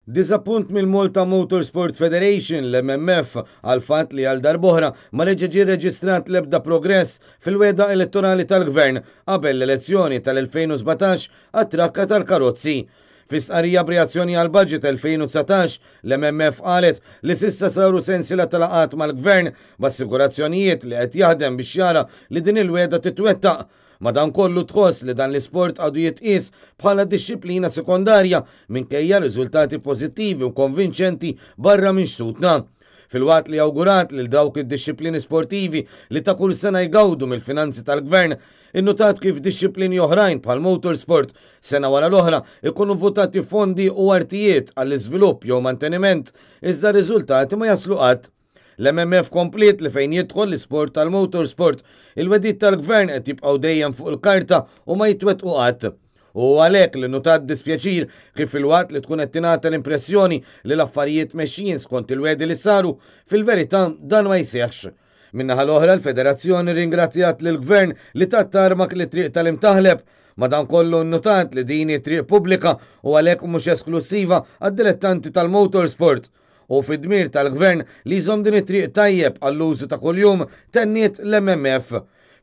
Diżappunt mill-Malta Motorsport Federation, l-MMF, għall-fatt li għal darb'oħra ma reġa' ġie rreġistrat l-ebda progress fil-wegħda elettorali tal-Gvern qabel l-elezzjoni tal-2017 għat-trakka tal-karozzi. Fi stqarrija b'reazzjoni għall-Budget 2019, l-MMF qalet li s'issa saru sensiela ta' laqgħat mal-Gvern b'assigurazzjonijiet li qed jaħdem biex jara li din il-wegħda titwettaq. Madankollu tħoss li dan l-isport għadu jitqies bħala dixxiplina sekondarja minkejja riżultati pożittivi u konvinċenti barra minn xtutna. Filwaqt li awgurat lil dawk id-dixxiplini sportivi li ta' kull sena jgawdu mill-finanzi tal-Gvern, innutat kif dixxiplini oħrajn bħal motorsport sena wara l-oħra ikunu votati fondi u artijiet għall-iżvilupp jew manteniment iżda r-riżultati ma jaslu qatt. L-MMF kompliet li fejn jidħol l-isport tal-motorsport, il-wegħdiet tal-Gvern qed jibqgħu dejjem fuq il-karta u ma jitwettqu qatt. U hu għalhekk li nnutat b'dispjaċir kif filwaqt li tkun qed tingħata l-impressjoni li l-affarijiet mexjin skont il-wegħdi li saru, fil-verità dan ma jseħħx. Min-naħa l-oħra l-Federazzjoni rringrazzjat lill-Gvern li ta tarmak lit-triq tal-Imtaħleb. Madankollu nnutat li din hi triq pubblika u għalhekk mhux esklussiva għad-dilettanti tal-motorsport. Hu fid-dmir tal-Gvern li jżomm din it-triq tajjeb għall-użu ta' kuljum, tenniet l-MMF.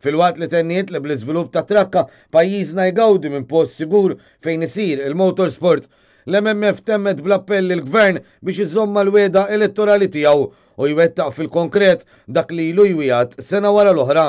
Filwaqt li tenniet li bl-iżvilupp tat-trakka pajjiżna jgawdi minn post sigur fejn isir il-motorsport, l-MMF temmet bl-appell lill-Gvern biex iżomm mal-wegħda elettorali tiegħu u jwettaq fil-konkret dak li ilu jwiegħed sena wara l-oħra.